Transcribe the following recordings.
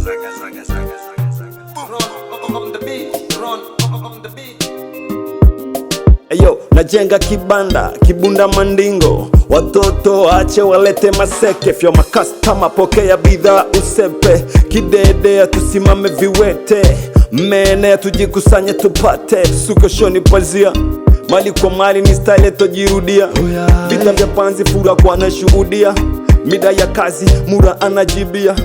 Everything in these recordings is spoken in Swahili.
On the beat, run on the beat. Eyo, najenga kibanda kibunda mandingo, watoto ache walete maseke, fyo makastama pokea bidhaa usepe, kidedea tusimame viwete, mmenea tujikusanye tupate, sukoshoni pazia mali kwa mali ni style tojirudia, vita vya panzi fura kwa nashuhudia, mida ya kazi mura anajibia,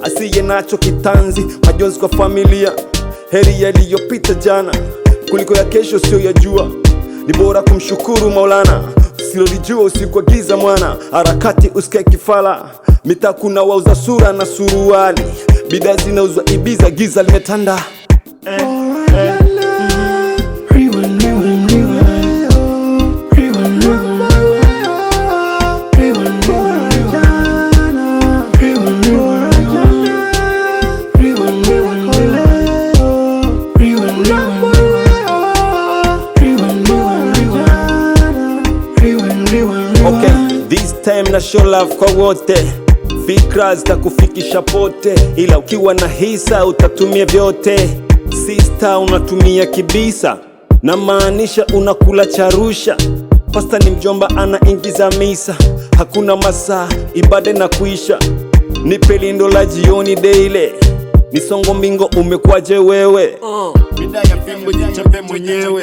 asiye nacho kitanzi, majonzi kwa familia, heri yaliyopita jana kuliko ya kesho sio ya jua. Ni bora kumshukuru Maulana, usilolijua usiku wa giza mwana, harakati usikae kifala, mitaa kuna wauza sura na suruali, bidhaa zinauzwa Ibiza, giza limetanda. Rewind, rewind, rewind. Rewind, rewind, rewind. Rewind, rewind. Rewind, rewind. Rewind, rewind. Rewind, rewind. Rewind, rewind, Okay, this time na show love kwa wote, fikra zitakufikisha pote, ila ukiwa na hisa utatumia vyote. Sista unatumia kibisa, na maanisha unakula charusha. Pasta ni mjomba anaingiza misa, hakuna masaa ibada na kuisha. Nipe lindo la jioni daily, nisongo mbingo umekuwaje wewe? Mida ya fimbo jichape mwenyewe.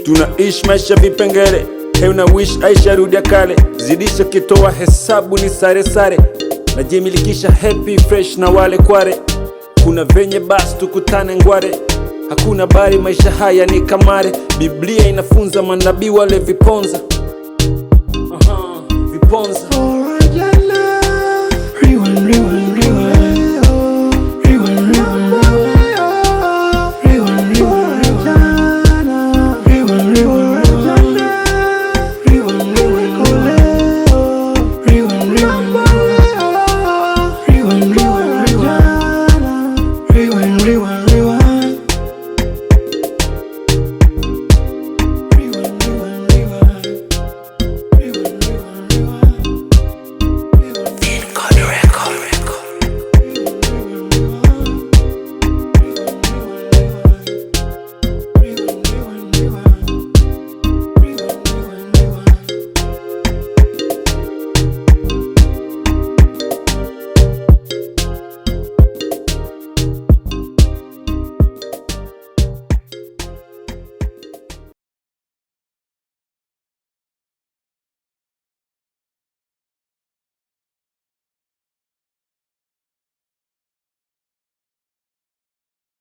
Tunaishi maisha vipengele, hey, una wish Aisha rudia kale, zidisha kitoa hesabu ni sare sare, najimilikisha happy fresh na wale kware, kuna venye basi tukutane ngware, hakuna bari maisha haya ni kamare, Biblia inafunza manabii wale viponza. Aha, viponza. Rewind, rewind.